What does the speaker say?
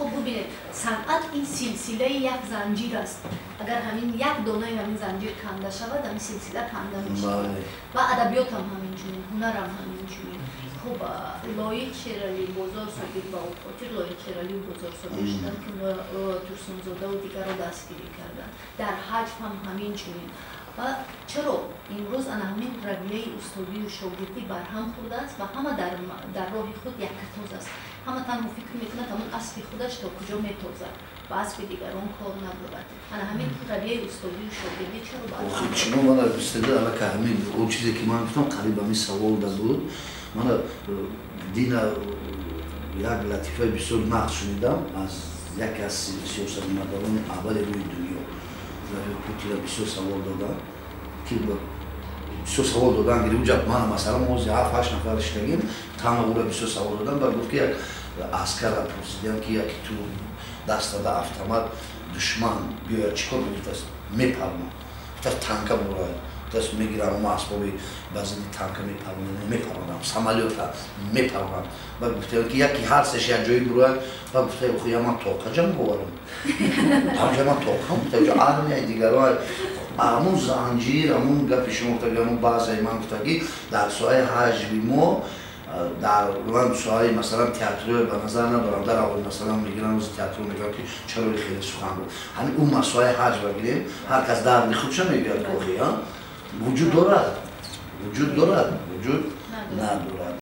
Хуб, бубинед, санъат ин силсилаи як занҷир аст. Агар ҳамин як донаи ҳамин занҷир канда шавад, ҳамин силсила канда мешавад. Ва адабиётам ҳамин чунин, ҳунарам ҳамин чунин. Хуб, Лоиқ Шералӣ, Бозор Собир, ба ӯ хотир Лоиқ Шералию Бозор Собир шуданд, ки Турсунзодаву дигарро дастгирӣ карданд. Дар ҳаҷв ҳам ҳамин чунин. Ва чаро имрӯз ана ҳамин равияи устодию шогирдӣ барҳам хӯрдааст ва ҳама дар роҳи худ яккатоз аст? Ҳама танҳо фикр мекунад, ҳамон аспи худаш то куҷо метозад, ба аспи дигарон кор надорад. Ана ҳамин равияи устодию шогирдӣ чаро барҳам? Шумо мана бистеда, аллака ҳамин он чизе, ки ман гуфтам, қариб ҳамин савол да буд. Мана дина як латифаи бисёр нағз шунидам аз яке аз сиёсатмадорони аввали рӯи дунё. Путина бисёр савол додам, ки бисёр савол додан гирим унҷа. Мана, масалан, мо ҳафт ҳашт нафар иштагим, танҳо ӯра бисёр савол додам. Ба гуфт, ки як аскара пурсидам, ки яки ту дастада автомат, душман биёяд, чӣ кор? Гуфтааст: «Мепармам». Гуфтааст: «Танка бурояд?» Гуфтааст: «Мегирам, ма асбоби ба зидди танка мепаронам, мепаронам, самолёта мепаронам». Ба гуфтаам, ки яки ҳар сеш як ҷои бурояд. Ба гуфта: «Я ман тоқа ҷанговарам, ҳамҷа ман тоқам, гуфта, армияи дигаро». Ҳамун занҷир, ҳамун гапи шумо гуфтаги, ҳамун баъзаи ман гуфтагӣ, дар соҳаи ҳаҷви мо, дар ман соҳаи, масалан, театро ба назар надорам, дар аввал, масалан, мегирам рӯзи театро, мегӯям, ки чаро хеле сухан гуфт. Ҳамин ӯ масоҳаи ҳаҷва гирем, ҳар кас дарди худша мегӯяд. Гохи вуҷуд дорад, вуҷуд дорад, вуҷуд надорад.